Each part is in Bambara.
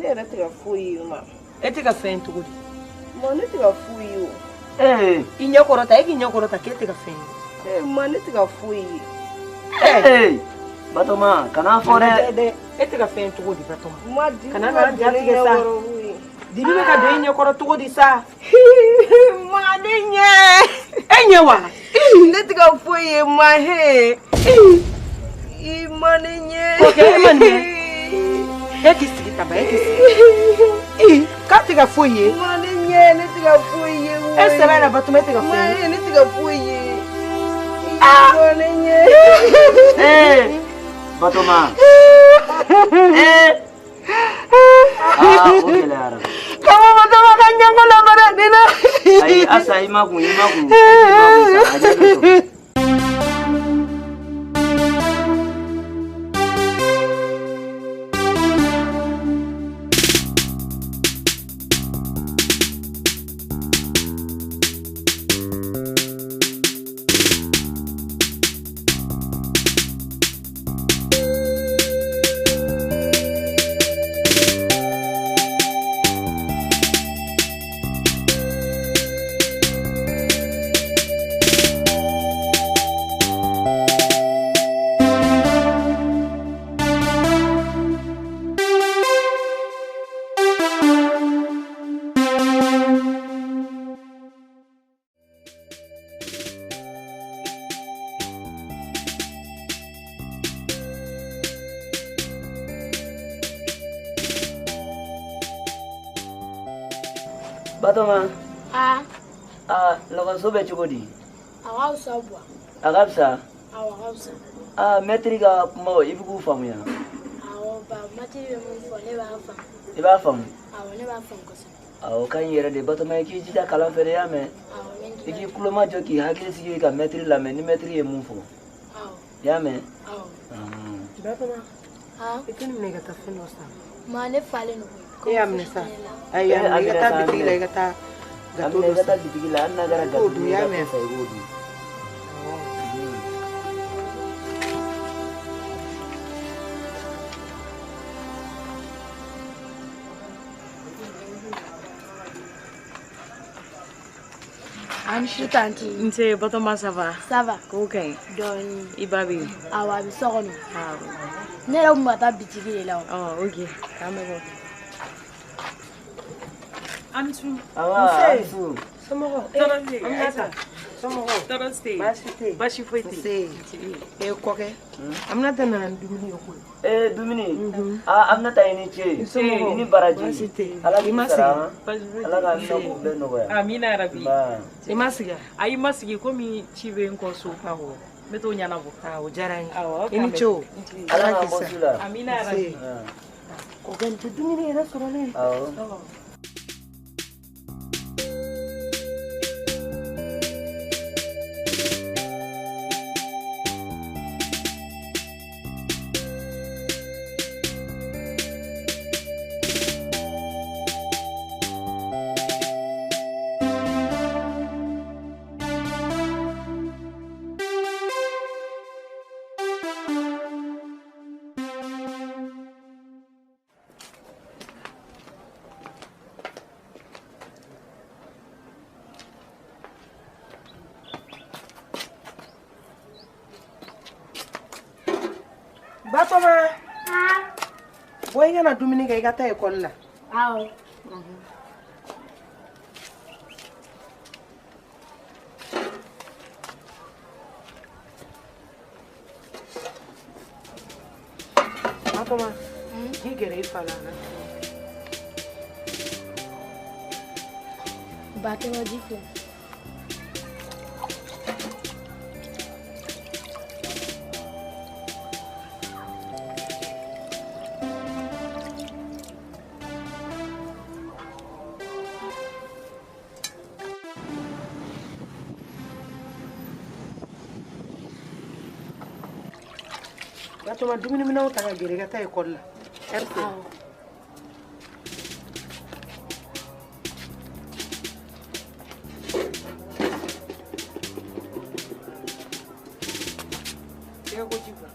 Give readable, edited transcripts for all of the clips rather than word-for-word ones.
yɛrɛ tɛ ka foyi ye ma. E tɛ ka fɛn cogo di? Ma ne tɛ ka foyi ye o. Ee. I ɲɛ kɔrɔta, e k'i ɲɛ kɔrɔta k'e tɛ ka fɛn ye. Ee ma ne tɛ ka foyi ye. Ee. Batoma, kana fɔ dɛ. E tɛ ka fɛn cogo di Batoma? Ma dibi Kana ka na ja don ne tigɛ ɲɛ sa. kɔrɔ koyi. Dibi bɛ ka don i ɲɛ kɔrɔ cogo di sa? Ma ne ɲɛ. E ɲɛ wa? Ne tɛ ka foyi ye ma he. I ma ne ɲɛ. Kɔkɛ e ma nin ye? E k'i sigi taba, e k'i sigi. Ee, k'a tɛ ka foyi ye. Ma ne ɲɛ, ne tɛ ka foyi ye. E sɛbɛ la Batoma, e tɛ ka Ma foyi ye. he, ne tɛ ka foyi ye. I ma ne ɲɛ. Ee. Batoma. Ee. Aa, o gɛlɛyara. Kama Batoma ka ɲɛko labara ne na. Ayi, Asa, i ma kun, i ma kun. E k'i ma kun sa, a ɲɛ bɛ sɔrɔ. Batoma. Aa. Aa, lakɔliso bɛ cogo di? A ka fisa buwa. A ka fisa? Awɔ, a ka fisa. Aa, mɛtiri ka kumaw i bɛ k'u faamuya? Awɔ, ba, mɛtiri bɛ mun fɔ ne b'a faamu. I b'a faamu? Awɔ, ne b'a faamu kosɛbɛ. Awɔ, o ka ɲi yɛrɛ de Batoma, i k'i jija kalan fɛ dɛ, i y'a mɛn? Awɔ, n bɛ n I jija. k'i tulo majɔ k'i hakili sigi ka mɛtiri lamɛn ni mɛtiri ye mun fɔ. Awɔ. I y'a mɛn? Awɔ. Batoma. Aa. I tɛ nin minɛ ka taa fɛn dɔ san. Ma ne falen don koyi. E y'a minɛ sa. Ayi, a minɛ i ka taa bitigi la, i ka taa gato A minɛ i dɔ ka taa san. bitigi la, hali n'a kɛra I b'o gato dun, ye, i i y'a ka mɛn? t'o san i b'o dun. An su tanti. Nse Batoma, ça va? Ça va. Ko ka ɲi. Dɔɔni. I ba bɛ yen? Awɔ, a bɛ so kɔnɔ. Ne yɛrɛ kun bɛ ka taa bitigi de la o. Ɔ, ok. K'an bɛ bɔ. An su. Awa, Nse. an su. Somɔgɔw? Tɔɔrɔ tɛ yen. Aminata. Somɔgɔw? Tɔɔrɔ tɛ yen. Baasi tɛ yen. Baasi foyi tɛ yen. Nse. Ee kɔkɛ. Aminata nana ni dumuni ye koyi. Ee, dumuni. Aa, Aminata i ni ce. Somɔgɔw? I ni baraji. Baasi tɛ yen. Ala I k'i ma sara. Baasi foyi tɛ Ala k'a yen. minɛ k'u bɛɛ nɔgɔya. Amina yarabi. Nba. I ma sigi wa? Ayi, n ma sigi komi ci bɛ n kɔ so. Awɔ. N bɛ t'o ɲɛnabɔ. Aa, o diyara n ye. Awɔ, I ni ce o. Ala k'an k'i bɔ sara. su la. Amina yarabi. Nse. Kɔkɛ, nin tɛ dumuni yɛrɛ sɔrɔlen ye. Awɔ. Batoma. Bɔ i kana dumuni kɛ, i ka taa ekɔli la. Awɔ. Batoma, k'i gɛrɛ i fa la. Ba kɛmɛ ji filɛ. Batoma, dumuniminɛnw ta ka gɛrɛ i ka taa ekɔli la. Ɛri Awɔ. Tɛgɛ ko ji bila.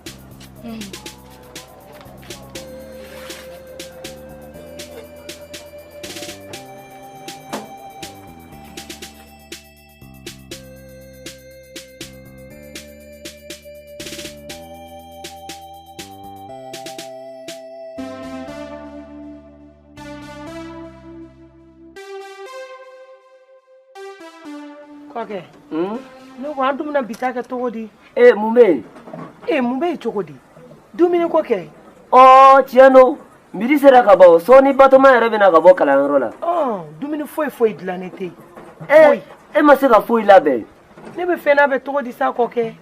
Kɔkɛ. Ne ko an dun bɛna bi ta kɛ cogo di? Ee mun bɛ yen? Ee mun bɛ yen cogo di? Dumuni ko kɛ. Ɔ tiɲɛ don. Midi sera ka ban sɔɔni Batoma yɛrɛ bɛna ka bɔ kalanyɔrɔ la. Dumuni foyi foyi dilannen tɛ yen. Ee e ma se ka foyi labɛn. Ne bɛ fɛn labɛn cogo di sa kɔkɛ?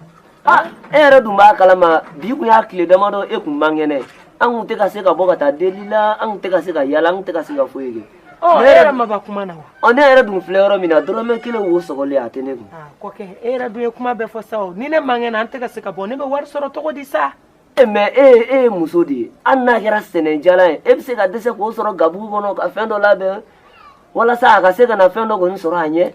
Ah e yɛrɛ dun b'a kalama bi kun y'a tile damadɔ e kun man kɛnɛ. An kun tɛ ka se ka bɔ ka taa deli la, an kun tɛ ka se ka yala, an kun tɛ ka se ka foyi kɛ. Ɔ e yɛrɛ ma ban kuma na wa? Ɔ ne yɛrɛ dun filɛ yɔrɔ min na dɔrɔmɛ kelen wo sɔgɔlen a tɛ ne kun. Ah kɔkɛ e yɛrɛ dun ye kuma bɛɛ fɔ sa o ni ne man kɛnɛ an tɛ ka se ka bɔ ne bɛ wari sɔrɔ cogo di sa? E mais e ye muso de ye hali n'a kɛra sɛnɛjalan ye e bɛ se ka dɛsɛ k'o sɔrɔ gabugu kɔnɔ ka fɛn dɔ labɛn walasa a ka se ka na fɛn dɔ kɔni sɔrɔ a ɲɛ.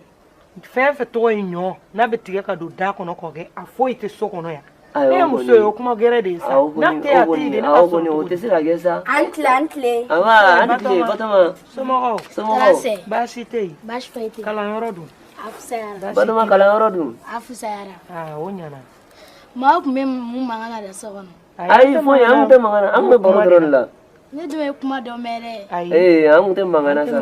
Fɛn fɛn tɔgɔ ye ɲɔ n'a bɛ tigɛ ka don da kɔnɔ kɔkɛ a foyi tɛ so kɔnɔ yan. Ne ye muso ye o kuma gɛrɛ de ye sa. N'a tɛ a tɛ yen de ne ka sɔrɔ cogo di? O tɛ se ka kɛ sa. An tile an tile. Aba an tile Batoma. Somɔgɔw. Somɔgɔw. Baasi tɛ yen. Baasi foyi tɛ yen. Kalanyɔrɔ dun. A fisayara. Batoma kalanyɔrɔ dun. A fisayara. Aa o ɲɛna. Maaw tun bɛ mun mankan na dɛ so kɔnɔ. Ayi foyi an tun tɛ mankan na an tun bɛ baro dɔrɔn de la. Ne dun ye kuma dɔ mɛn dɛ. Ayi. Ee an tun tɛ mankan na sa.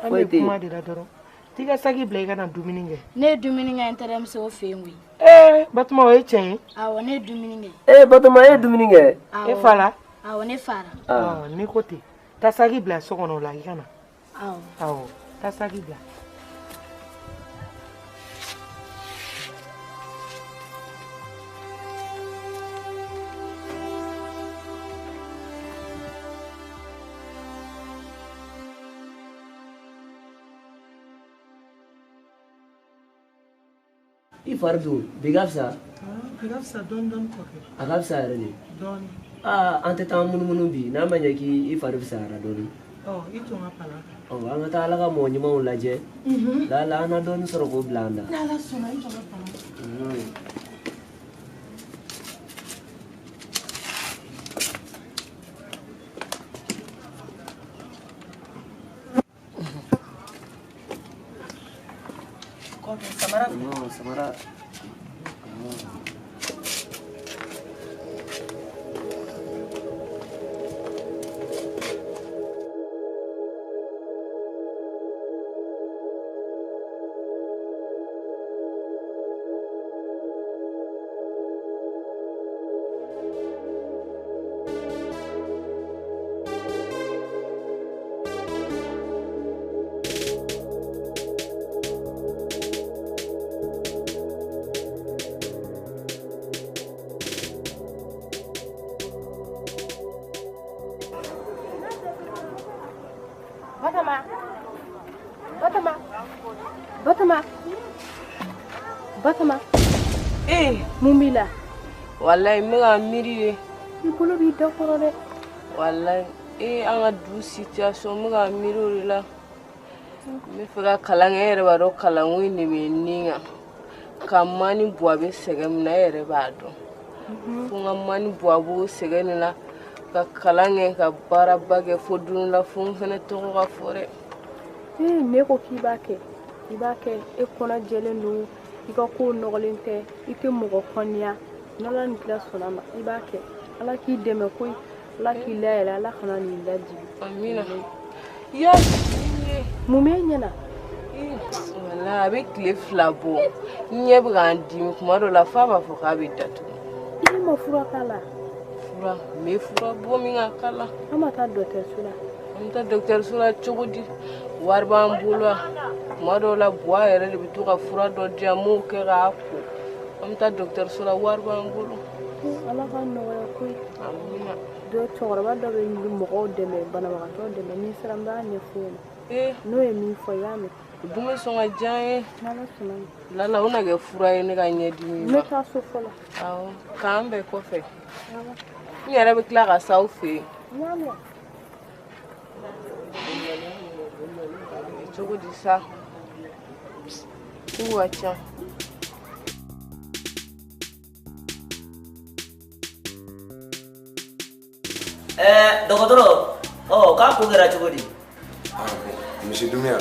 An bɛ kuma de la dɔrɔn. T'i ka saki bila i ka na dumuni kɛ. Ne ye dumuni kɛ n terimuso fɛ yen koyi. Ee Batoma o ye tiɲɛ ye. Awɔ ne ye dumuni kɛ. Ee Batoma e ye dumuni kɛ. E fa la. Awɔ ne fara. N'i ko ten taa saki bila so kɔnɔ o la i ka na. Awɔ. Awɔ taa saki bila. I fari dun bi ka fisa? Bi ka fisa dɔɔni dɔɔni kɔkɛ. A ka fisa yɛrɛ de. Dɔɔni. Aa an tɛ taa munumunu bi n'a ma ɲɛ k'i fari fisayara dɔɔni. Ɔ i tun ka palan kan. Ɔ an ka taa Ala ka mɔgɔ ɲumanw lajɛ. Lala an na dɔɔni sɔrɔ k'o bila an da. N'Ala sɔnna i tun ka palan kan. Kɔkɛ samara filɛ. Non samara. Batoma. Batoma. Batoma. Batoma. Eh, mun b'i la? Walayi n bɛ ka miiri de. I bolo b'i da kɔrɔ dɛ. Walayi an ka du situation n bɛ ka miiri o de la. N bɛ fɛ ka kalan kɛ e yɛrɛ b'a dɔn kalanko in de bɛ n kan. Ka mani bɔ a bɛ sɛgɛn min na e yɛrɛ b'a dɔn. Fo n ka mani bɔ a b'o sɛgɛn de la. Ka kalan kɛ ka baaraba kɛ fo don la fo n fɛnɛ tɔgɔ ka fɔ dɛ. Ne ko k'i b'a kɛ i b'a kɛ e kɔnɔ jɛlen don i ka kow nɔgɔlen tɛ i tɛ mɔgɔ kɔniya n'Ala ni kira sɔnna ma i b'a kɛ Ala k'i dɛmɛ koyi Ala k'i layɛlɛ Ala kana n'i lajigin. Amina. Ya mun b'e ɲɛ na? Wala a bɛ tile 2 bɔ n ɲɛ bɛ ka n dimi kuma dɔ la f'a b'a fɔ k'a bɛ datugu. I ma fura k'a la? Fura n bɛ fura bɔ min ka k'a la. An ma taa dɔgɔtɔrɔso la. An bɛ taa dɔgɔtɔrɔso la cogo di? Wari b'an bolo wa? Kuma dɔw la Buwa yɛrɛ de bɛ to ka fura dɔ di yan n b'o kɛ k'a ko. An bɛ taa dɔgɔtɔrɔso la wari b'an bolo. Ala ka nɔgɔya koyi. Amina. Dɔ cɛkɔrɔba dɔ bɛ mɔgɔw dɛmɛ banabagatɔ dɛmɛ n'i sera n b'a ɲɛf'o ɲɛna. N'o ye min fɔ i y'a mɛn. O dun bɛ sɔn ka diya n ye. N'Ala sɔnna ma. Lala o na kɛ fura ye ne ka ɲɛdimi ma. N bɛ taa so fɔlɔ. Awɔ k'an bɛn kɔfɛ. N yɛrɛ bɛ tila ka s'aw fɛ yen. N y'a mɛn. Cogo di sa? Kow ka ca. Dɔgɔtɔrɔ, ɔ k'a ko kɛra cogo di? Monsieur Doumbia,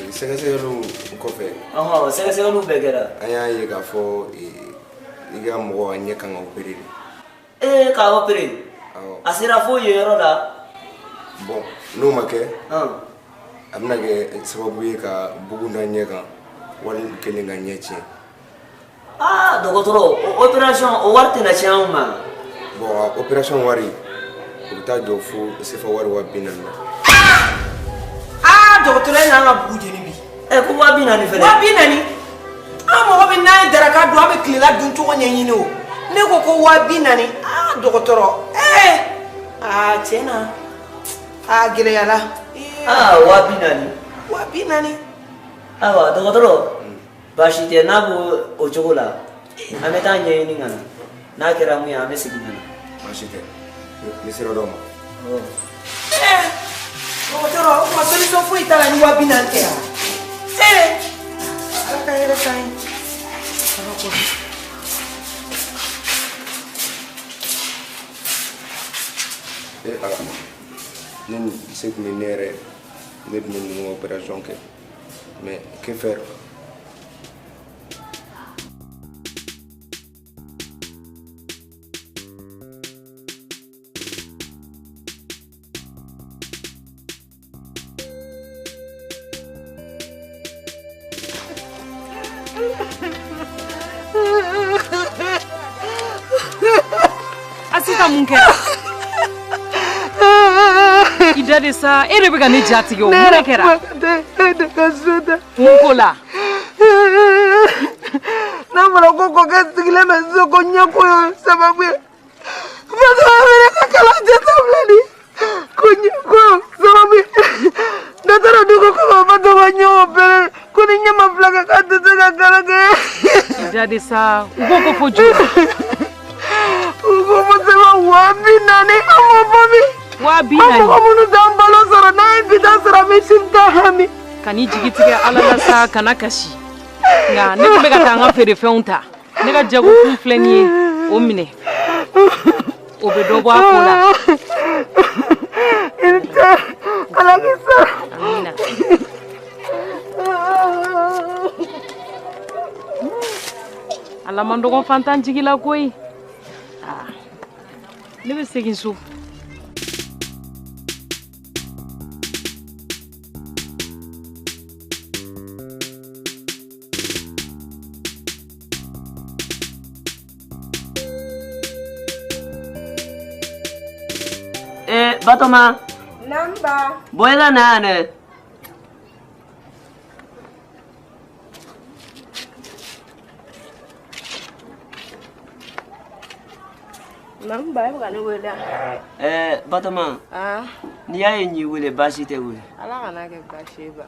sɛgɛsɛgɛliw kɔfɛ. Ɔhɔn, sɛgɛsɛgɛliw bɛɛ kɛra. An y'a ye k'a fɔ i ka mɔgɔ ka ɲɛ kan ka opérer de. Ee k'a opérer? Awɔ. A sera fo yen yɔrɔ la. Bon, n'o ma kɛ. A bɛna kɛ sababu ye ka bugun da ɲɛ kan. Wari kelen ka ɲɛ tiɲɛ. Aa dɔgɔtɔrɔ, o opération o wari tɛna tiɲɛ anw ma. Bon, opération wari o bɛ taa jɔ fo CFA wari 40 000 na. Aa dɔgɔtɔrɔ, e n'an ka bugu jeni bi. Ɛ ko 40 000 fɛnɛ. 40 000. An mago bɛ n'an ye daraka dun, an bɛ tilela dun cogo ɲɛɲini o. Ne ko ko 40 000. Aa dɔgɔtɔrɔ, ɛɛ aa tiɲɛ na, aa gɛlɛyara. Aa 40 000. 40 000. Ayiwa dɔgɔtɔrɔ, baasi tɛ, n'a b'o o cogo la, an bɛ taa ɲɛɲini ka na, n'a kɛra mun ye an bɛ segin ka na. Baasi tɛ, n bɛ sira d'aw ma. Ɛɛ dɔgɔtɔrɔ, o tuma solution foyi t'a la ni 40 000 tɛ wa? Ɛɛ Ala ka hɛrɛ k'an ye. Kabako. E ala, ne ni se tun bɛ ne yɛrɛ, ne tun bɛ ninnu opération kɛ, mais que faire? Asita, mun kɛra? I da de sa, e de bɛ ka ne ja tigɛ o. Mun de kɛra? E de ka so da. Mun ko la? N'a fɔra ko kɔkɛ sigilen bɛ so ko ɲɛko ye sababu ye. Fatuma bɛ ne ka kalan jateminɛ ni ko ɲɛko sababu ye. Dɔtɔrɔ dun ko ko ka Fatuma ɲɛ opéré ko ni ɲɛ ma fila kɛ k'a tɛ se ka kalan kɛ. I da de sa, u ko ko fo joli? U ko fo sɛbɛn 40 000, an m'o fɔ min. Waa bi An naani. mɔgɔ minnu t'an balo sɔrɔ, n'an ye bi ta sɔrɔ, an bɛ sini ta hami. Kan'i jigi tigɛ Ala la sa, kana kasi. Nka ne tun bɛ ka taa n ka feerefɛnw ta. Ne ka jagokun filɛ nin ye, o minɛ. O bɛ dɔ bɔ a ko la. I ni ce, Ala k'i sara. Amina. Ala man dɔgɔ fantan jigi la koyi. Aa, ne bɛ segin so. Ee Batɔma. Namba. Bɔ i ka na yan dɛ. Namba, e bɛ ka ne wele wa? Ɛɛ Batɔma. Ah. N'i y'a ye n y'i wele, baasi tɛ koyi. Ala kana kɛ baasi ye ba.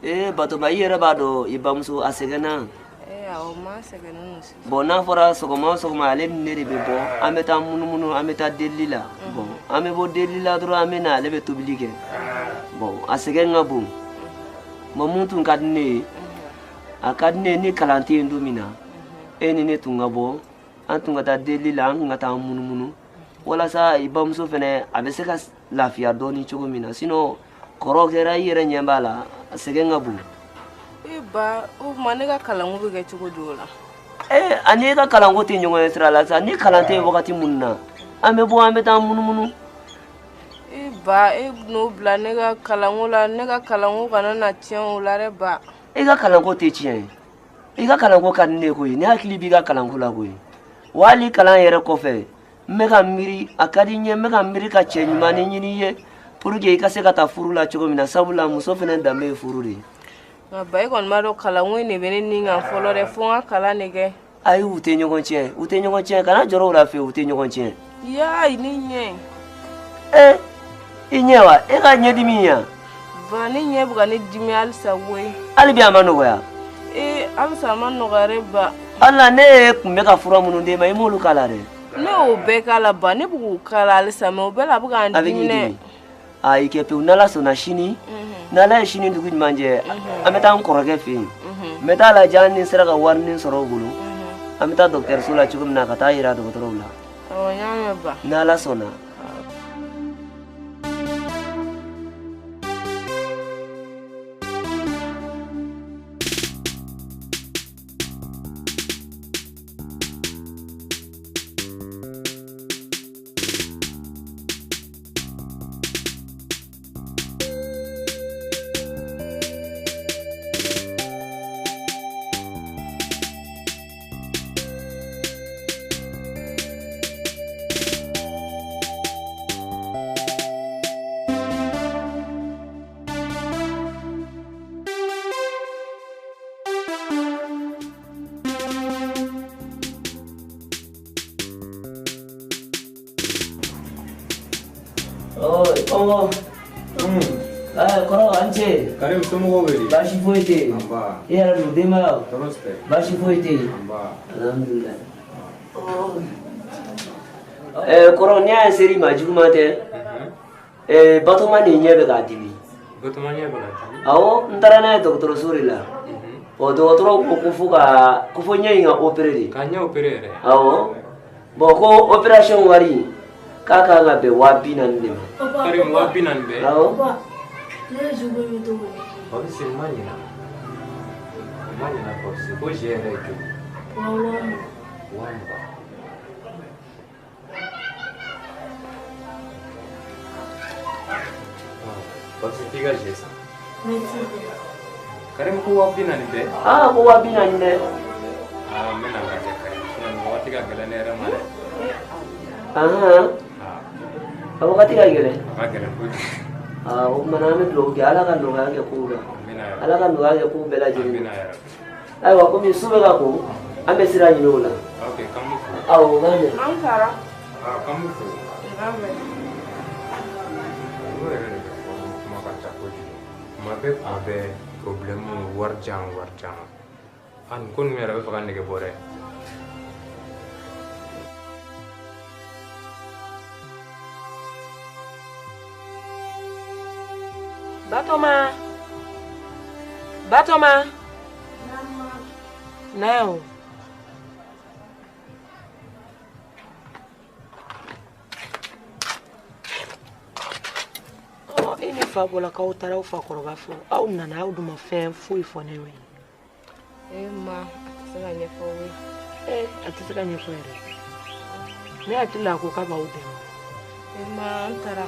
Ee Batɔma, i yɛrɛ b'a dɔn i bamuso a sɛgɛnna. Ee awɔ, n ma sɛgɛnnen don sisan. Bon, n'a fɔra sɔgɔma o sɔgɔma ale ni ne de bɛ bɔ, an bɛ taa munumunu, an bɛ taa delili la. Bon, an bɛ bɔ delili la dɔrɔn, an bɛ na, ale bɛ tobili kɛ. Bon, a sɛgɛn ka bon. Bon, mun tun ka di ne ye, a ka di ne ye ni kalan tɛ yen don min na, e ni ne tun ka bɔ, an tun ka taa delili la, an tun ka taa munumunu walasa i bamuso fɛnɛ a bɛ se ka lafiya dɔɔni cogo min na. Sinon kɔrɔ kɛra, i yɛrɛ ɲɛ b'a la, a sɛgɛn ka bon. E ba, o tuma ne ka kalanko bɛ kɛ cogo di o la? Ee ani e ka kalanko tɛ ɲɔgɔn ye sira la sa. Ni kalan tɛ yen wagati minnu na, an bɛ bɔ, an bɛ taa munumunu. E ba, e n'o bila ne ka kalanko la, ne ka kalanko kana na tiɲɛ o la dɛ ba. E ka kalanko tɛ tiɲɛ ye. I ka kalanko ka di ne ye koyi, ne hakili b'i ka kalanko la koyi. Wa hali kalan yɛrɛ kɔfɛ, n bɛ ka miiri, a ka di n ye, n bɛ ka miiri ka cɛ ɲumannin ɲini i ye pour que i ka se ka taa furu la cogo min na, sabula muso fɛnɛ danbe ye furu de ye. Nka ba, e kɔni b'a dɔn kalanko in de bɛ ne ni kan fɔlɔ dɛ, fo n ka kalan de kɛ. Ayi, u tɛ ɲɔgɔn tiɲɛ, u tɛ ɲɔgɔn tiɲɛ, kana jɔrɔ o la fiyewu, u tɛ ɲɔgɔn tiɲɛ. Yaa, ne ɲɛ. Ee i ɲɛ wa? E ka ɲɛdimi yan? Ba, ne ɲɛ bɛ ka ne dimi halisa koyi. Hali bi a ma nɔgɔya? Ee halisa a ma nɔgɔya dɛ ba. Hali ne tun bɛ ka fura minnu d'e ma, i m'olu k'a la dɛ. Ne y'o bɛɛ k'a la ba, ne bɛ k'o k'a la halisa, mais o bɛɛ la a bɛ ka n A bɛ k'i dimi dɛ. dimi. Aa i kɛ pewu, n'Ala sɔnna sini, n'Ala ye sini dugu ɲuman jɛ, an bɛ taa n kɔrɔkɛ fɛ yen. N bɛ taa lajɛ hali ni n sera ka warinin sɔrɔ o bolo, an bɛ taa dɔgɔtɔrɔso la cogo min na ka taa yira dɔgɔtɔrɔw la. Awɔ, n y'a mɛn ba. N'Ala sɔnna. Somɔgɔw. Kɔrɔ an ce. Karim somɔgɔw bɛ di? Baasi foyi tɛ yen. Nba. E yɛrɛ dun denbayaw? Tɔɔrɔ si tɛ. Baasi foyi tɛ yen. Nba. Alhamdulilayi. Kɔrɔ ne y'a ser'i ma juguman tɛ. Batoma nin ɲɛ bɛ k'a dimi. Batoma ɲɛ bɛ k'a dimi? Awɔ, n taara n'a ye dɔgɔtɔrɔso de la. Ɔ dɔgɔtɔrɔw ko ko fo ɲɛ in ka opéré de. K'a ɲɛ opéré yɛrɛ? Awɔ. Bon ko opération wari k'a kan ka bɛn 40 000 de ma. Karim 40 000 bɛɛ? Awɔ. Ne ye jogo min cogo di? Papisi n ma ɲina. N ma ɲina Papisi ko jɛ yɛrɛ ye joli? 20 000. 20 000. Papisi t'i ka jɛ san. Merci. Karim ko 40 000 bɛɛ? Aa ko 40 000 dɛ. Aa n bɛna lajɛ Karim sinon nin wagati ka gɛlɛn ne yɛrɛ ma dɛ. Ahan. A wagati ka gɛlɛn. A ka gɛlɛn kojugu. Aa o tuma na an bɛ dugawu kɛ Ala ka nɔgɔya kɛ kow la. Ala ka nɔgɔya kɛ kow bɛɛ lajɛlen na. Ayiwa komi su bɛ ka ko an bɛ sira ɲini o la. Ok k'an b'u fo. Awɔ o k'a mɛn. An taara. Aa k'an b'u fo. K'a mɛn. Olu yɛrɛ de bɛ fɔ kuma ka ca kojugu. Kuma bɛɛ kuma bɛɛ problème wari jan wari jan. A nin ko ninnu yɛrɛ bɛ fɛ ka nege bɔ dɛ. Batoma. Batoma. Na yan o. Ɔ e ni fa bɔla k'aw taara aw fakɔrɔba fo aw nana aw dun ma fɛn foyi fɔ ne ye. E ma a tɛ se ka ɲɛfɔ koyi. Ee a tɛ se ka ɲɛfɔ yɛrɛ. Ne hakili la a ko k'a b'aw dɛmɛ. E ma an taara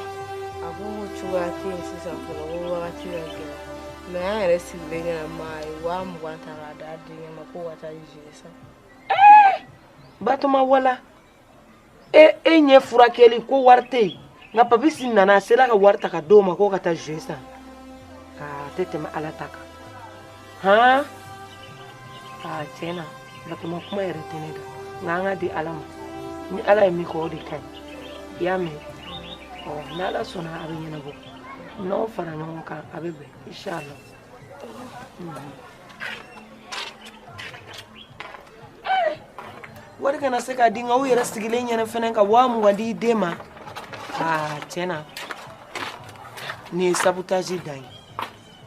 a ko ko cogoya tɛ yen sisan fɔlɔ ko wagati ka gɛlɛn mɛ an yɛrɛ sigilen ɲɛna ma a ye 20 000 ta k'a d'a denkɛ ma ko ka taa jɛ san. Batoma wala e ɲɛ furakɛli ko wari tɛ yen nka Papisi nana a sera ka wari ta ka d'o ma k'o ka taa jus san. Aa a tɛ tɛmɛ Ala ta kan. Han aa tiɲɛ na Batoma kuma yɛrɛ tɛ ne da nka an ka di Ala ma ni Ala ye min kɛ o de ka ɲi i y'a mɛn. Ɔ n'Ala sɔnna a bɛ ɲɛnabɔ n'aw fara ɲɔgɔn kan a bɛ bɛn inshallah. Wari kana se k'a di nka u yɛrɛ sigilen ɲɛna fɛnɛ ka 20 000 di i den ma. Aa tiɲɛ na nin ye sabotage dan ye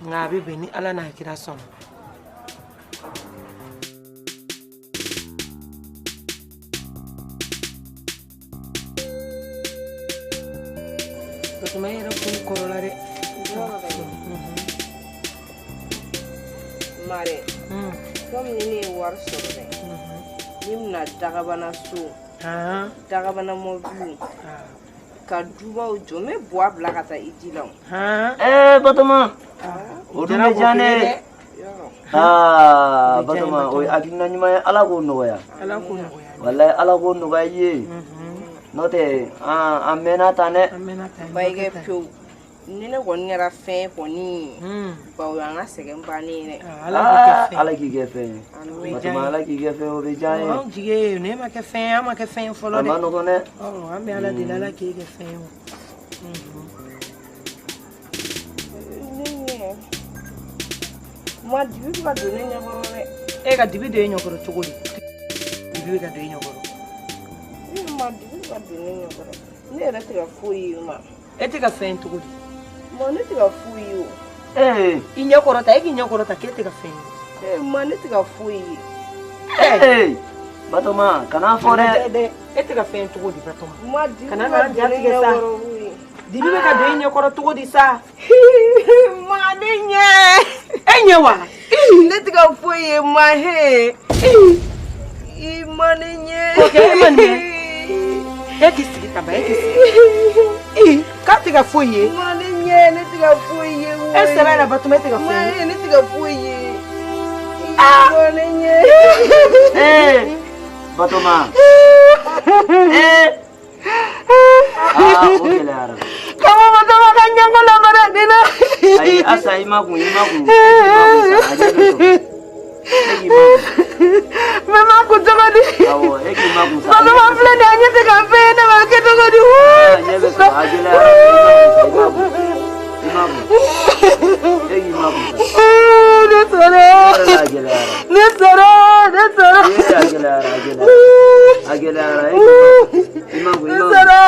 nka a bɛ bɛn ni Ala n'a kira sɔnna. Batoma e yɛrɛ kun kɔrɔla dɛ. Mare, komi ni ne ye wari sɔrɔ dɛ, ne bɛna dagabana so, dagabana mɔbiliw, ka dubaw jɔ, n bɛ buwa bila ka taa i ji la o. Batoma, o dun bɛ diya ne ye. Aa Batoma, o ye hakilina ɲuman ye, Ala k'o nɔgɔya. Ala k'o nɔgɔya. Walayi Ala k'o nɔgɔya i ye. N'o tɛ an mɛnna tan dɛ. An mɛnna tan. Ba pewu. Ni ne kɔni kɛra fɛn kɔni bawo an ka sɛgɛn bannen ye dɛ. Ala k'i kɛ fɛn ye. Batoma Ala k'i kɛ fɛn ye o bɛ diya n ye. Anw jigi ye ne ma kɛ fɛn ye an ma kɛ fɛn ye fɔlɔ dɛ. A ma nɔgɔn dɛ. An bɛ Ala deli Ala k'e kɛ fɛn ye o. Ne ɲɛ ma dibi bɛ ka don ne ɲɛkɔrɔ dɛ. E ka dibi don e ɲɛkɔrɔ cogo di? Dibi bɛ ka don e ɲɛkɔrɔ. Ne ma dibi bɛ ka don ne ɲɛkɔrɔ. Ne yɛrɛ tɛ ka foyi ye ma. E tɛ ka fɛn ye cogo di? Ma ne tɛ ka foyi ye o. Ee. I ɲɛ kɔrɔta e k'i ɲɛ kɔrɔta k'e tɛ ka fɛn ye. Ee ma ne tɛ ka foyi ye. Ee Batoma kana fɔ dɛ. E tɛ ka fɛn ye cogo di Batoma? Ma dibi Kana bɛ ka n'an don ne jatigɛ sa. ɲɛkɔrɔ koyi. Dibi bɛ ka don e ɲɛkɔrɔ cogo di sa? Ma ne ɲɛ. E ɲɛ wa? Ne tɛ ka foyi ye ma he. I ma ne ɲɛ. Kɔkɛ e ma nin mɛn. E k'i sigi ka ban e k'i sigi. Ee k'a tɛ ka foyi ye. Ma ne ɲɛ ne tɛ ka foyi ye. E sɛbɛ la Batoma e tɛ ka foyi ye. Ma ne tɛ ka foyi ye. Ma ne ɲɛ. Ee Batoma. Ee. Aa o gɛlɛyara. Kama Batoma ka ɲɛko labara ne na. Ayi Asa i ma kun i ma kun. E k'i ma kun sa a ɲɛ bɛ sɔrɔ. E k'i ma kun. N bɛ makun cogo di? Awɔ, e k'i makun sa. Batoma filɛ nin ye, a ɲɛ tɛ ka fɛn ye, ne b'a kɛ cogo di? A ɲɛ bɛ sɔrɔ, a gɛlɛyara. I makun sa, i makun. I makun. E k'i makun sa. Ne sɔrɔ. A gɛlɛyara. Ne sɔrɔ, ne sɔrɔ. Ee, a gɛlɛyara, a gɛlɛyara. A gɛlɛyara, e k'i makun. I makun, i Ne makun. sɔrɔ.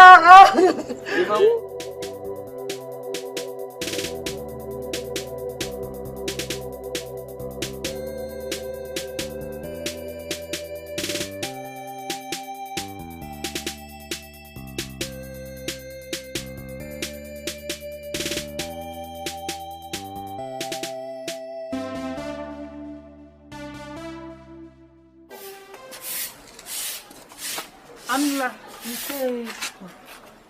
I makun. Amina.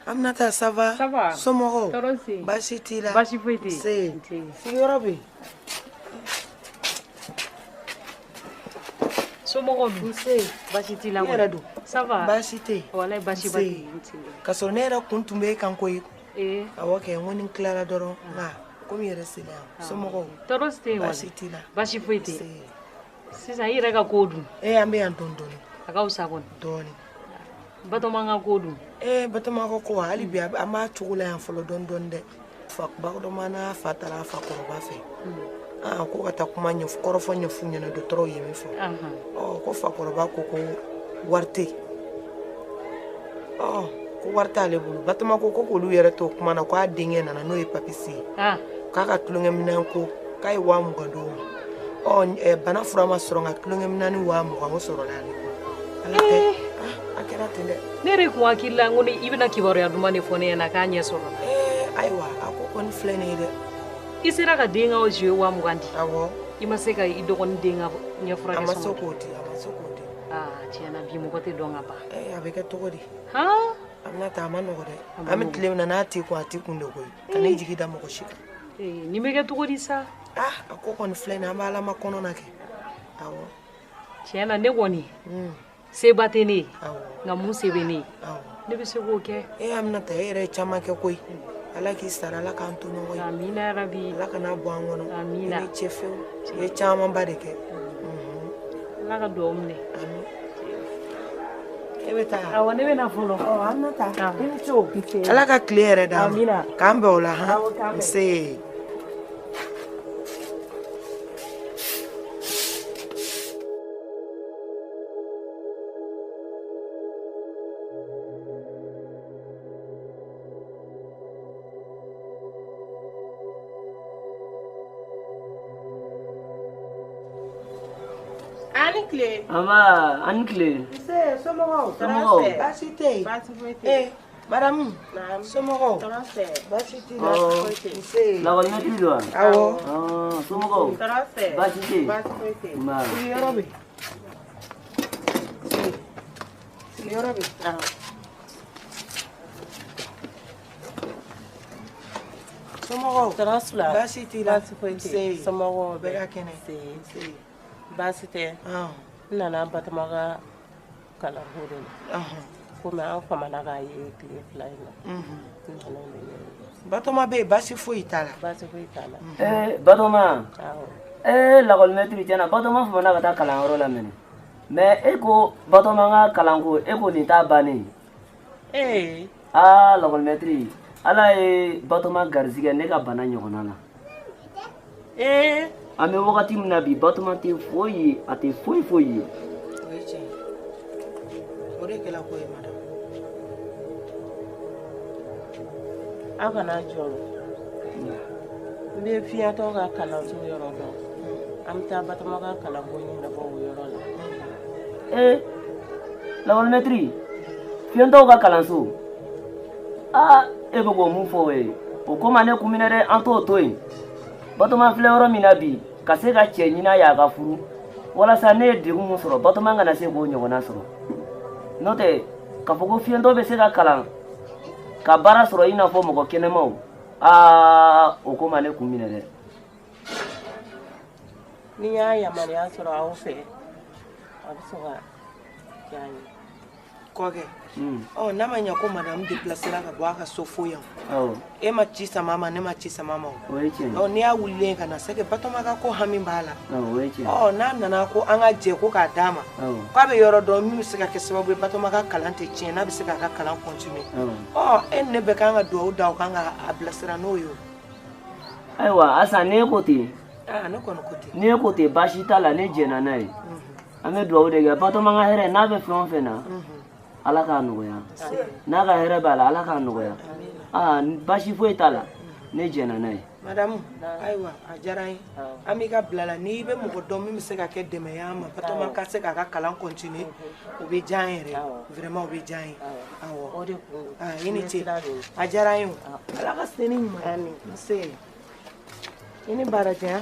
Aminata, ça va? Ça va. Somɔgɔw? Tɔɔrɔ tɛ yen. Baasi t'i la? Baasi foyi tɛ yen. Nse. Nse. Sigiyɔrɔ bɛ yen? Somɔgɔw dun? Nse. Baasi t'i la I yɛrɛ dun? Ça va. Baasi tɛ yen. Walayi baasi ba tɛ yen. Nse. K'a sɔrɔ ne yɛrɛ kun tun bɛ e kan koyi. Ee. Awɔ kɛ, n ko ni n tilara dɔrɔn nka komi i yɛrɛ sera yan. Somɔgɔw? Tɔɔrɔ tɛ yen walayi. Baasi t'i la? Baasi foyi tɛ yen. Sisan i yɛrɛ ka ko dun? Ee, an bɛ yan dɔɔni dɔɔni. A ka fisa kɔni. Dɔɔni. Batɔma ka ko dun? Ee, Batɔma ka ko hali bi an b'a cogo la yan fɔlɔ dɔɔni dɔɔni dɛ. Fa Batɔma n'a fa taara a fa kɔrɔba fɛ. Aa, ko ka taa kuma ɲɛfɔ, kɔrɔfɔ ɲɛf'u ɲɛna, dɔgɔtɔrɔw ye min fɔ. Ɔ, ko fakɔrɔba ko ko wari tɛ yen. Ɔ, ko wari t'ale bolo. Batɔma ko ko k'olu yɛrɛ to kuma na, k'a denkɛ nana n'o ye Papisi ye. K'a ka tulonkɛminɛn ko k'a ye 20,000 d'o ma. Ɔ, bana fura ma sɔrɔ, nka tulonkɛminɛn ni 20,000 o sɔrɔla ale bolo. Ala tɛ. A kɛra ten dɛ. Ne yɛrɛ kun hakili la ko i bɛna kibaruya duman de fɔ ne ɲɛna k'a ɲɛ sɔrɔ. Ee, ayiwa, a ko kɔni filɛ nin ye dɛ. I sera ka den ka jouet 20,000 di. Awɔ. I ma se ka i dɔgɔnin den ka ɲɛ furakɛ. A ma se k'o di, a ma se k'o di. Aa, tiɲɛ na bi mɔgɔ tɛ dɔn ka ban. Ee, a bɛ kɛ cogo di? Han? Aminata, a ma nɔgɔ dɛ. An bɛ tile min na, n'a t'i kun, a t'i kun de koyi. Kan'i jigi da mɔgɔ si kan. Ee, nin bɛ kɛ cogo di sa? Ah, a ko kɔni filɛ nin ye, an bɛ Ala makɔnɔ na kɛ. Awɔ. Tiɲɛ na ne kɔni. Seba tɛ ne ye. Nka mun se bɛ ne ye? Ne bɛ se k'o kɛ. E Aminata, e yɛrɛ ye caman kɛ koyi. Ala k'i sara, Ala k'an to ɲɔgɔn ye. Amina yarabi. Ala kana bɔ an kɔnɔ. Amina. I ni ce fewu. I ye camanba de kɛ. Ala ka duwawu minɛ. Ami. E bɛ taa? Awɔ, ne bɛ na fɔlɔ. Ɔ, Aminata, i ni ce o. Ala ka tile yɛrɛ d'an ma. Amina. K'an bɛn o la han. Awɔ, k'an bɛn. Nse. Ani tile. Aba, ani tile. Nse, somɔgɔw? Somɔgɔw? Baasi tɛ yen. Baasi foyi tɛ yen. Ee, madamu. Somɔgɔw? Tɔɔrɔ tɛ. Baasi t'i la. Ɔ, Nse. lakɔlimɛtiri don wa? Awɔ. Ɔ, somɔgɔw? Tɔɔrɔ tɛ. Baasi tɛ yen. Baasi foyi tɛ yen. Nba. Sigiyɔrɔ bɛ yen. Sigiyɔrɔ bɛ yen. Awɔ. Somɔgɔw? Tɔɔrɔ fila. Baasi t'i la. Baasi foyi tɛ yen. Nse. Somɔgɔw Bɛɛ ka kɛnɛ. Nse. Nse. Baasi tɛ. N nana Batɔma ka kalanko de la. Komi an famana k'a ye tile 2 in na. N nana o de ɲɛɲini. Batɔma bɛ yen, baasi foyi t'a la. Baasi foyi t'a la. Ee, Batɔma. Awɔ. Ee, lakɔlimɛtiri tiɲɛ na Batɔma famana ka taa kalanyɔrɔ la mɛnɛ. Mais e ko Batɔma ka kalanko, e ko nin t'a bannen ye. Ee. Aa, lakɔlimɛtiri, Ala ye Batɔma garizigɛ ne ka bana ɲɔgɔnna la. Ee. An bɛ wagati min na bi, Batɔma tɛ foyi ye, a tɛ foyi foyi ye. O ye tiɲɛ ye. O de kɛla ko ye, madamu. Aw kana jɔrɔ. N bɛ fiɲɛtɔ ka kalanso yɔrɔ dɔn. An bɛ taa Batɔma ka kalanko ɲɛnabɔ o yɔrɔ la. Ee, lakɔlimɛtiri, fiɲɛtɔw ka kalanso. Aa, e bɛ k'o mun fɔ o ye? O ko ma ne kun minɛ dɛ, an t'o to yen. Batɔma filɛ yɔrɔ min na bi, ka se ka cɛ ɲini a ye a ka furu, walasa ne ye degun min sɔrɔ, Batɔma kana se k'o ɲɔgɔnna sɔrɔ. N'o tɛ, k'a fɔ ko fiɲɛtɔ bɛ se ka kalan, ka baara sɔrɔ i n'a fɔ mɔgɔ kɛnɛmaw, aa, o ko ma ne kun minɛ dɛ. Ni n y'a yamaruya sɔrɔ aw fɛ, a bɛ sɔn ka diya n ye. Kɔkɛ, ɔ n'a ma ɲɛ ko madame déplacera ka bɔ a ka so fo yan, Awɔ. E ma ci sama ma, ne ma ci sama ma o. O ye tiɲɛ ye. Ɔ n'i y'a wulilen ka na, c'est que Batɔma ka ko hami b'a la. Awɔ, o ye tiɲɛ ye. Ɔ n'a nana ko an ka jɛ ko k'a d'a ma, Awɔ. K'a bɛ yɔrɔ dɔn min bɛ se ka kɛ sababu ye Batɔma ka kalan tɛ tiɲɛ, n'a bɛ se k'a ka kalan continuer. Awɔ. Ɔ e ni ne bɛɛ kan ka dugawu da o kan ka a bilasira n'o ye o. Ayiwa Asan, n'e ko ten, Aa ne kɔni ko ten. N'e ko ten, baasi t'a la, ne jɛnna n'a ye. An bɛ dugawu de kɛ Batɔma ka hɛrɛ, n'a bɛ fɛn o fɛn na, Ala k'a nɔgɔya. N'a ka hɛrɛ b'a la, Ala k'a nɔgɔya. Aa baasi foyi t'a la, ne jɛnna n'a ye. Madame, ayiwa a diyara n ye. An b'i ka bila la, n'i bɛ mɔgɔ dɔn min bɛ se ka kɛ dɛmɛ ye an ma, Batɔma ka se k'a ka kalan continuer, o bɛ diya an yɛrɛ ye. Vraiment o bɛ diya an ye. Awɔ. O de kun don. Aa i ni ce. A diyara n ye o. Ala ka se ni ɲuman ye. Nse. I ni baara diya.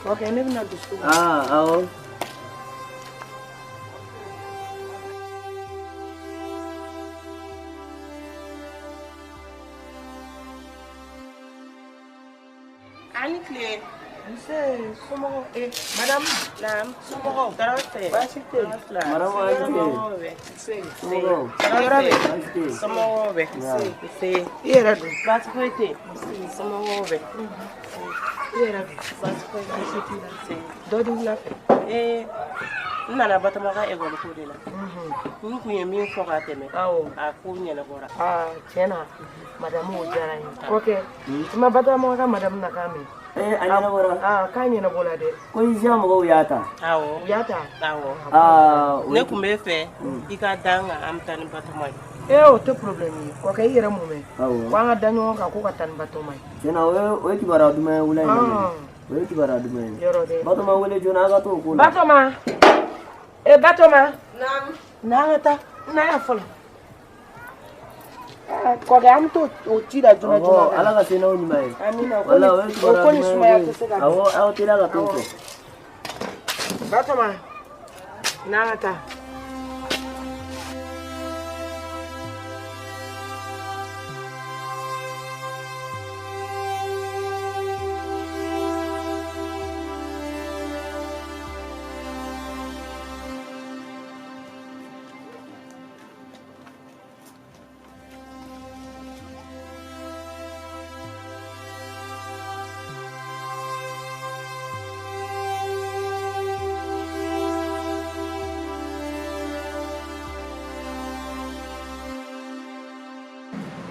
Ok, ne bɛna don so. Aa awɔ. A ni tile. Nse, somɔgɔw? Eh, madame. Naam. Somɔgɔw? Tɔɔrɔ tɛ. Baasi tɛ yen. Madame, a ni tile. Somɔgɔw bɛ? Nse. Somɔgɔw? Yɔrɔ bɛ? Baasi tɛ yen. Somɔgɔw bɛ? Nse. Nse. I yɛrɛ dun? Baasi foyi tɛ yen. Somɔgɔw bɛ? I yɛrɛ dun? Baasi foyi tɛ yen. Nse. Dɔ di wula fɛ. Ee, n nana Batɔma ka ekɔli ko de la. N kun ye min fɔ ka tɛmɛ. Awɔ. A ko ɲɛnabɔra. Aa tiɲɛ na madame, o diyara n ye. Kɔkɛ, i ma Batɔma ka madame na kan mɛn? Ee a ɲɛnabɔra. Aa k'a ɲɛnabɔla dɛ. Ko ISIA mɔgɔw y'a ta. Awɔ. U y'a ta? Awɔ. Aa o Ne ye kun bɛ fɛ i ka da n kan, an bɛ taa ni Batɔma ye. Ee o tɛ problème ye. Kɔkɛ, i yɛrɛ mun mɛn? Awɔ. Ko an ka da ɲɔgɔn kan ko ka taa ni Batɔma ye. Tiɲɛ na, o ye kibaruya duman ye wula in na. Ah. O ye kibaruya duman ye. Yɔrɔ dɛ. Batɔma wele joona, a ka t'o ko la. Batɔma. Ee Batɔma. Naam. N'an ka taa. N'a y'a fɔlɔ. Aa kɔkɛ, an bɛ t'o o ci la joona joona. Awɔ, Ala ka se n'aw ɲuman ye. Amina. O ko Wala o ye ni kibaruya o ko ni duman sumaya ye tɛ se ka koyi. Awɔ, aw teliya ka t'o fɛ. Batɔma, n'an ka taa.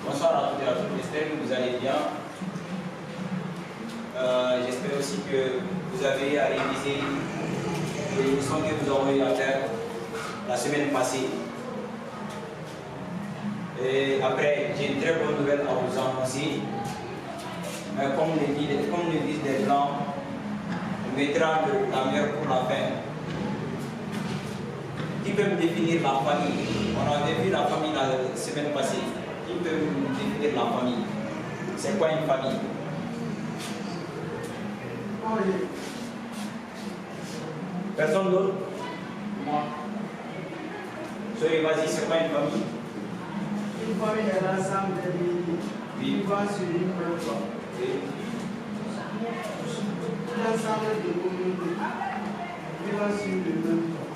Bonsoir à toutes et à tous, j'espère que vous allez bien. J'espère aussi que vous avez à réviser les leçons que vous aurez eu à faire la semaine passée. Et après, j'ai une très bonne nouvelle à vous annoncer. Mais comme le disent les Blancs, on mettra la meilleure pour la fin. Qui peut me définir la famille? On a vu la famille la semaine passée. Qui peut me définir la famille? C'est quoi une famille? Personne d'autre? Moi. Soyez, vas-y, c'est quoi une famille? Une famille est l'ensemble des individus vivant sur une même toit. Oui. L'ensemble des communautés vivant sur le même toit.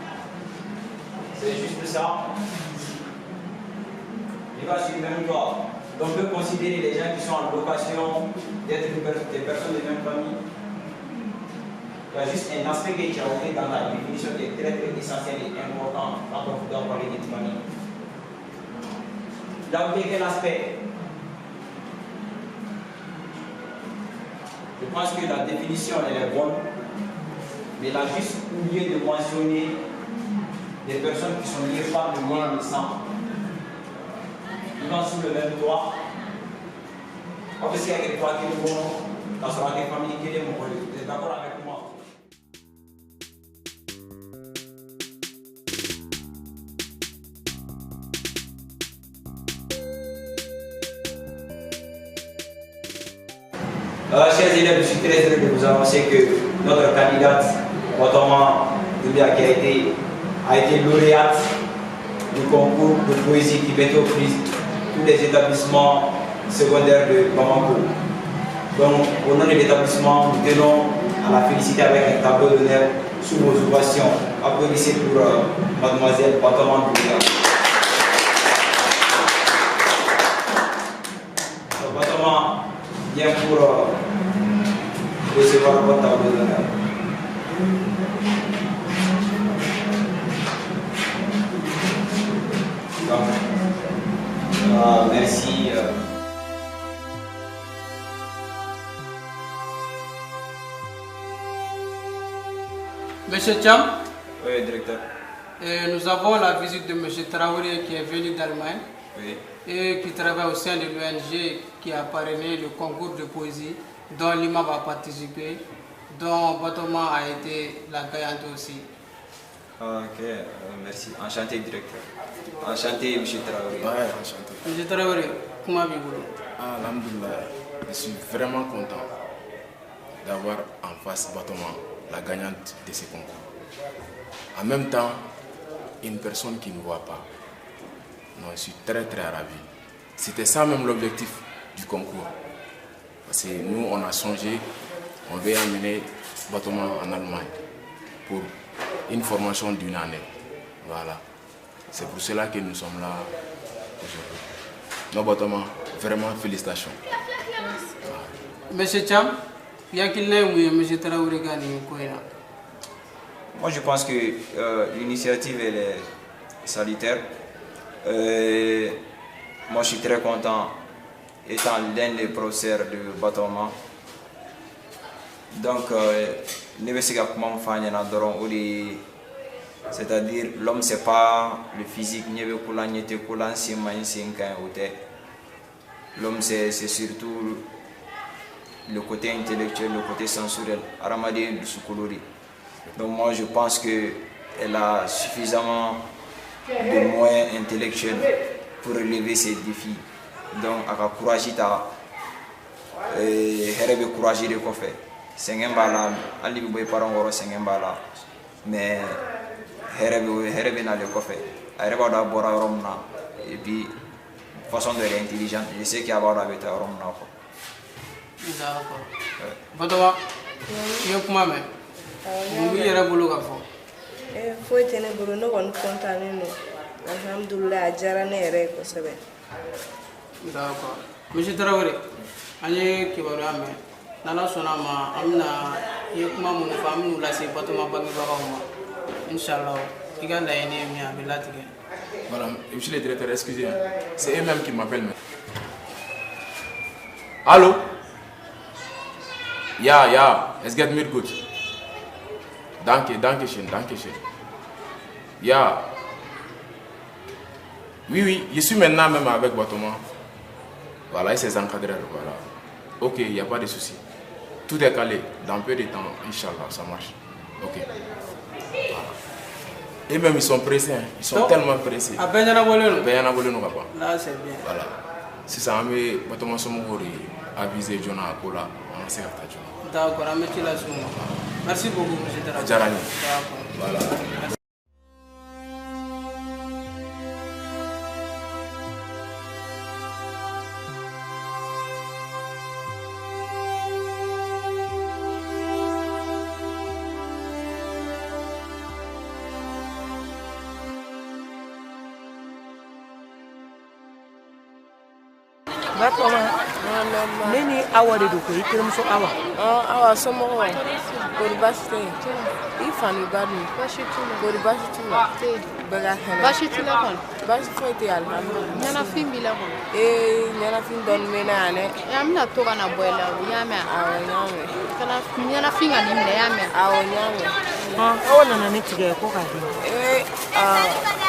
C'est juste ça. Vivant sur le même toit. Donc on peut considérer les gens qui sont en location d'être des personnes de même famille. Il y a juste un aspect que tu as oublié dans la définition qui est très très essentiel et important quand on doit parler d'une famille. Il a oublié quel aspect? Je pense que la définition elle est bonne, mais il a juste oublié de mentionner des personnes qui sont liées par le lien de sang. Vivant sous le même toit. En fait, s'il y a des toits qui vont, ça sera des familles qui vont. Vous êtes d'accord avec moi? Chers élèves, je suis très heureux de vous annoncer que notre candidate, Batoma Doumbia, qui a été lauréate du concours de poésie qui mettait aux prises tous les établissements secondaires de Bamako. Donc, au nom de l'établissement, nous tenons à la féliciter avec un tableau d'honneur sous vos ovations. Applaudissez pour mademoiselle Batoma Doumbia. Batoma vient pour recevoir votre tableau d'honneur. Donc, merci. Monsieur Cham, Oui, directeur. Et nous avons la visite de Monsieur Traoré qui est venu d'Allemagne et qui travaille au sein de l'ONG qui a parrainé le concours de poésie dont l'IMAB a participé, dont Batoma a été la gagnante aussi. Ok, merci. Enchanté, directeur. Enchanté, monsieur Traoré. Ouais, enchanté. Monsieur Traoré, comment b'i bolo? Ah, alhamdoulilah, je suis vraiment content d'avoir en face Batoma, la gagnante de ce concours. En même temps, une personne qui ne voit pas. Non, je suis très très ravi. C'était ça même l'objectif du concours. Parce que nous, on a songé, on veut amener Batoma en Allemagne pour une formation d'une année. Voilà. C'est pour cela que nous sommes là aujourd'hui. Non, Batoma, vraiment félicitations. Monsieur Cham, i hakilina ye mun ye Monsieur Traoré ka nin ko in na? Moi, je pense que l'initiative, elle est salutaire. Moi, je suis très content étant l'un des professeurs de Batoma. Donc, ne bɛ se ka kuma min f'a ɲɛna dɔrɔn o de ye, c'est-à-dire l'homme, c'est pas le physique, ɲɛ bɛ ko la, ɲɛ tɛ ko la, n sen man ɲi, n sen ka ɲi, o tɛ. L'homme, c'est surtout le côté intellectuel, le côté sensoriel, hadamaden dusukolo de. Donc moi, je pense que elle a suffisamment de moyens intellectuels pour relever ces défis. Donc a ka courage ta, hɛrɛ bɛ courage de kɔfɛ. Sɛgɛn b'a la, hali n'i bɛ bɔ i parents kɔrɔ, sɛgɛn b'a la, mais hɛrɛ bɛ n'ale kɔfɛ. A yɛrɛ b'a dɔn a bɔra yɔrɔ min na, et puis façon dɔ, elle est intelligente, je sais qu'il a b'a dɔn a bɛ taa yɔrɔ min na quoi. D'accord. Batoma, i ye kuma mɛn. Mun b'i yɛrɛ bolo ka fɔ? Foyi tɛ ne bolo, ne kɔni kɔntannen don, alhamdulilayi, a diyara ne yɛrɛ ye kosɛbɛ. D'accord. Monsieur Traoré, an ye kibaruya mɛn. N'Ala sɔnna a ma, an bɛna i ye kuma minnu fɔ, an bɛn'u lase Batoma bangebagaw ma. Inshallah, i ka laɲini ye min ye, a bɛ latigɛ. Voilà, monsieur le directeur, excusez, hein. C'est eux-mêmes qui m'appellent maintenant. Allô? Ja, ja, es geht mir gut. Danke, danke schön, danke schön. Ja. Oui, oui, je suis maintenant même avec Batoma. Voilà, et ses encadreurs, voilà. Ok, il n'y a pas de souci. Tout est calé. Dans peu de temps, Inch'Allah, ça marche. Ok. Voilà. Et même ils sont pressés, hein. Ils sont Donc, tellement pressés. a bɛɛ ɲɛnabɔlen don. Bɛɛ ɲɛnabɔlen don ka ban. Là, c'est bien. Voilà. Sisan an bɛ Batoma somɔgɔw de aviser joona a ko la, an ka se ka taa joona. D'accord, an bɛ ci lase u ma. Merci beaucoup, monsieur Traoré. A diyara n ye. D'accord. Voilà. Batoma, ne ni Awa de don koyi, i terimuso Awa. Awa, somɔgɔw kori, baasi tɛ yen? I fa ni ba dun? Baasi t'u la. Kori, baasi t'u la? Bɛɛ ka kɛnɛ? Baasi t'u la kɔni. Baasi foyi tɛ yen, alihamudulila. Ɲɛnafin b'i la kɔni. Ee, ɲɛnafin dɔɔni bɛ na yan dɛ. An bɛna to ka na bɔ i la o, i y'a mɛn? Awɔ, n y'a mɛn. Kana ɲɛnafin ka n'i minɛ, i y'a mɛn? Awɔ, n y'a mɛn. Awa nana ni tigɛ ye ko k'a di. Ee,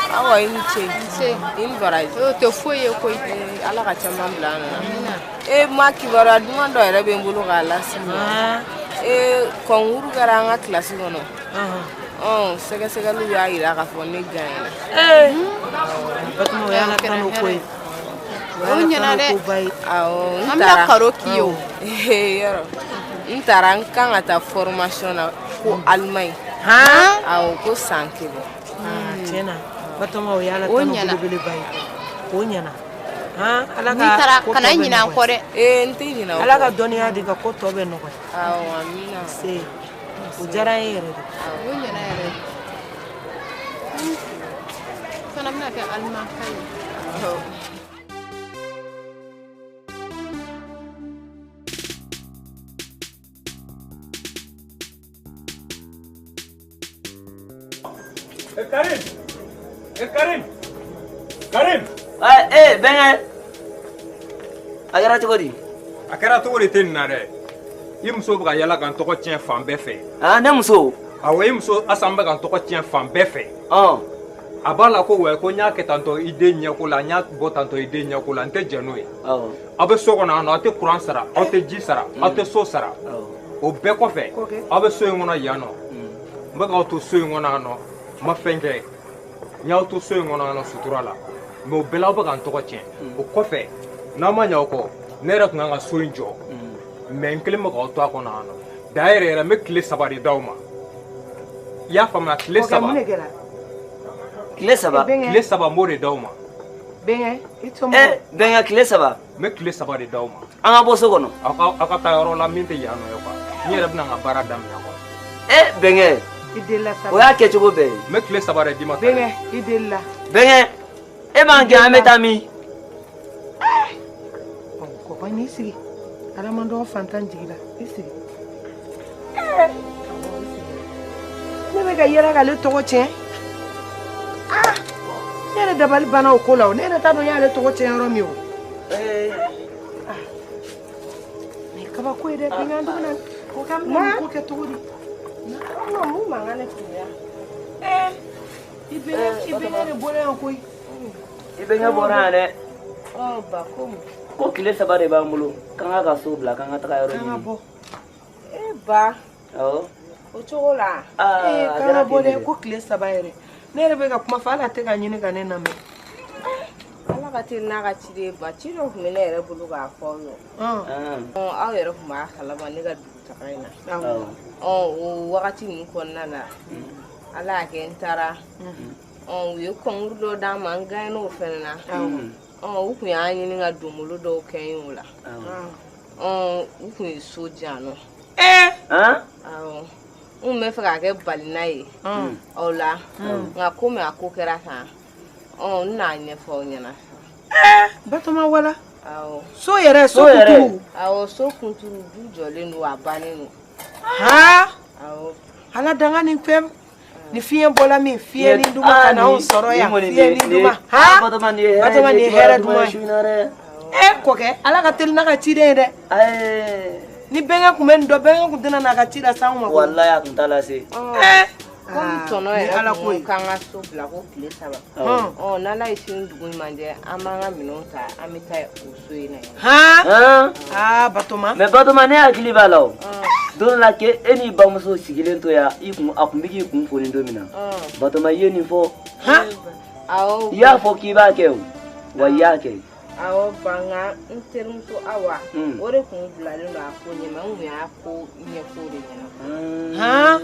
Awa, i ni ce. Nse. I ni baraji. O tɛ foyi ye koyi. Ee, Ala ka caman bila an nɔ na. Amina. Ee, ma, kibaruya duman dɔ yɛrɛ bɛ n bolo k'a lase i ma. Ee, concours kɛra an ka kilasi kɔnɔ. Ɔn, sɛgɛsɛgɛliw y'a yira k'a fɔ ne gagnera. Ee, Batoma, o y'Ala tanu ko ye. O ɲɛna dɛ. Koba ye. Awɔ, n An bɛna taara. karo k'i ye o. Ee, yɔrɔ n taara, n kan ka taa formation na ko Allemagne. Han? Awɔ, ko san 1. Tiɲɛ na, Batoma, o y'Ala O tanu ɲɛna. belebeleba ye. O ɲɛna. Han, Ala N'i taara ka ko kana tɔ bɛ ɲinɛ an kɔ nɔgɔya. dɛ. Ee, n tɛ ɲinɛ o Ala kɔ. ka dɔnniya di ka ko tɔ bɛ nɔgɔya. Awɔ, amina. Se. O diyara n ye yɛrɛ de. O ɲɛna yɛrɛ. Fana bɛna kɛ alima ka ye. Karim! Karim! Karim! Eh, bɛnkɛ! A kɛra cogo di? A kɛra cogo di tɛ nin na dɛ. I muso bɛ ka yala ka n tɔgɔ tiɲɛ fan bɛɛ fɛ. Ah, ne muso? Awɔ, i muso Asan bɛ ka n tɔgɔ tiɲɛ fan bɛɛ fɛ. Ɔn. A b'a la ko wɛ ko n y'a kɛ tantɔ i den ɲɛko la, n y'a bɔ tantɔ i den ɲɛko la, n tɛ jɛn n'o ye. Awɔ. Aw bɛ so kɔnɔ yan nɔ, aw tɛ kuran sara, aw tɛ ji sara, aw tɛ so sara. O bɛɛ kɔfɛ, aw bɛ so in kɔnɔ yan nɔ. N bɛ k'aw to so in kɔnɔ yan nɔ, n ma fɛn kɛ. N y'aw to so in kɔnɔ yan nɔ sutura la. Mais o bɛɛ la aw bɛ ka n tɔgɔ tiɲɛ. O kɔfɛ, n'aw ma ɲɛ aw kɔ, ne yɛrɛ tun kan ka so in jɔ. Mais n kelen bɛ k'aw to a kɔnɔ yan nɔ. D'ailleurs yɛrɛ, n bɛ tile 3 de d'aw ma. I y'a faamuya, tile Kɔkɛ, 3. mun de kɛra? Tile 3? Tile 3 n b'o de d'aw ma. Bɛnkɛ, i somɔgɔw. Bɛnkɛ, tile 3? N bɛ tile 3 de d'aw ma. An ka bɔ so kɔnɔ. Aw ka taa yɔrɔ la min tɛ yan nɔ ye quoi. N yɛrɛ bɛna n ka baara daminɛ quoi. Bɛnkɛ. I delila sa. O y'a kɛcogo bɛɛ ye. N bɛ tile 3 de d'i ma. Bɛnkɛ, i delila. Bɛnkɛ, e b'an gɛn an bɛ taa min? Kɔkɔ n'i sigi. Adamaden fantan jigi la, i sigi. Ne bɛ ka yɛlɛ k'ale tɔgɔ tiɲɛ. Ah! Ne yɛrɛ dabali banna o ko la o. Ne yɛrɛ t'a dɔn n y'ale tɔgɔ tiɲɛ yɔrɔ min o. Ah! Nin ye kabako ye dɛ. Bɛnkɛ, an dun bɛna ko k'an bɛna nin ko kɛ cogo di? Non, mun mankan ne tun ya? I bɛnkɛ de bɔra yan koyi. I bɛnkɛ bɔra yan dɛ. Ɔ ba ko mun? Ko tile 3 de b'an bolo k'an ka so bila k'an ka taga yɔrɔ ɲini. E ba. Awɔ. O cogo la. Aa, Ee, a k'an kɛra ka bɔ ten de dɛ, dɛ. ko tile 3 yɛrɛ. Ne yɛrɛ bɛ ka kuma fɔ, hali a tɛ ka ɲini ka ne lamɛn. Ala ka teli n'a ka ci de ye ba. Ci dɔ tun bɛ ne yɛrɛ bolo k'a fɔ aw ye. Ɔ, aw yɛrɛ tun b'a kalama ne ka dugutaga in na. Awɔ. Ɔ, o wagati ninnu kɔnɔna la, Ala y'a kɛ n taara. Ɔ, u ye concours dɔ d'an ma, n gagnera o fɛnɛ na. Ɔ, u tun y'an ɲini ka donbolo dɔw kɛ n ye o la. Ɔ, u tun ye so di yan nɔ. Awɔ. N tun bɛ fɛ k'a kɛ balina ye o la, nka komi a ko kɛra tan, ɔ, n n'a ɲɛfɔ aw ɲɛna. Batoma wala. Awɔ. So yɛrɛ, so kunturu. Awɔ, so kunturu, du jɔlen don, a bannen don. Haa! Awɔ. Ala danga nin fɛn ni fiɲɛ bɔla min, fiɲɛ ni duman ka na anw sɔrɔ yan, fiɲɛ ni duman. Haa! Batoma nin ye Batoma nin ye hɛrɛ duman su in na dɛ. E kɔkɛ, Ala ka teli n'a ka ciden ye dɛ. Ni bɛnkɛ tun bɛ nin dɔn, bɛnkɛ tun tɛna n'a ka ci lase anw ma koyi. Walayi a tun t'a lase. Komi tɔnɔ ni yɛrɛ Ala kun ko ye. ko k'an ka so bila ko tile 3. Ɔ, n'Ala ye sini dugu ɲuman jɛ, an b'an ka minɛnw ta, an bɛ taa o so in na yen. Han? Aa, Batoma. Mais Batoma, ne hakili b'a la o. Don dɔ la k'e e n'i bamuso sigilen to yan, i kun a kun bɛ k'i kun foni don min na. Batoma, i ye nin fɔ. Awɔ. I y'a fɔ k'i b'a kɛ o. Wa i y'a kɛ. Awɔ ba, nka n terimuso Awa, o de kun bilalen don a ko ɲɛma, n kun y'a ko ɲɛfɔ o de ɲɛna. Han?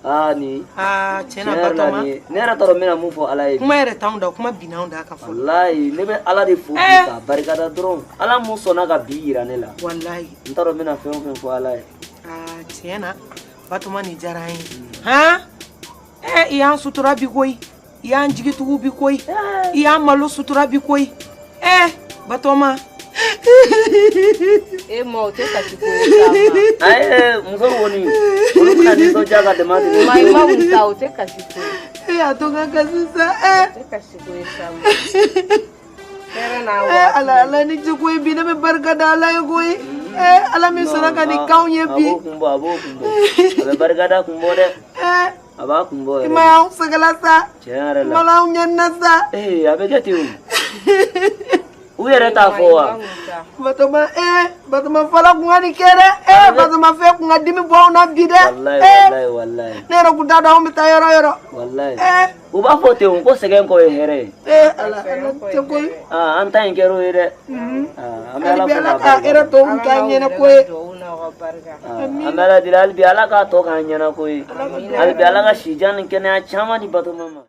Aa, nin. Aa, tiɲɛ na Tiɲɛ yɛrɛ la Batoma. nin ye. Ne yɛrɛ t'a dɔn n bɛna mun fɔ Ala ye bi. Kuma yɛrɛ t'anw da, kuma binna anw da ka fɔ. Walayi, ne bɛ Ala de fo bi k'a barikada dɔrɔn. Ala mun sɔnna ka bi yira ne la. Walayi. N t'a dɔn n bɛna fɛn o fɛn fɔ Ala ye. Aa, tiɲɛ na Batoma, nin diyara an ye. Han? I y'an sutura bi koyi. I y'an jigitugu bi koyi. I y'an malo sutura bi koyi. Batoma. E ma, o tɛ kasi ko ye sa ma. Ayi, muso kɔni, olu bɛna nisɔndiya ka dama tɛmɛ. Ma, i ma kun ta, o tɛ kasi ko ye. E, a to n ka kasi sa. O tɛ kasi ko ye sa ma. Hɛrɛ n'a waati. Ala, Ala ni ce koyi, bi ne bɛ barika da Ala ye koyi. Ala min sɔnna ka nin k'anw ye bi. A b'o kun bɔ, a b'o kun bɔ. A bɛ barikada kun bɔ dɛ. A b'a kun bɔ I yɛrɛ. ma y'anw sɛgɛnla sa. Tiɲɛ yɛrɛ I la. ma y'anw ɲɛnina sa. Ee, a bɛ kɛ ten o. U yɛrɛ t'a fɔ wa. Batoma, Batoma fɔlɔ kun ka nin kɛ dɛ. Batoma fɛn kun ka dimi bɔ anw na bi dɛ. Walayi, walayi, walayi. Ne yɛrɛ kun t'a dɔn anw bɛ taa yɔrɔ o yɔrɔ. Walayi. U b'a fɔ ten o, ko sɛgɛn kɔ ye hɛrɛ ye. Ala, Ala tɛ koyi. Aa, an ta in kɛra o ye dɛ. Aa, an bɛ Hali Ala bi fo Ala k'a ka barika hɛrɛ da. tɔw k'an ɲɛna ko ye. Aa, an bɛ Ala deli hali bi Ala k'a tɔ k'an ɲɛna ko ye. Hali bi Ala ka sijan ni kɛnɛya caman di Batoma ma.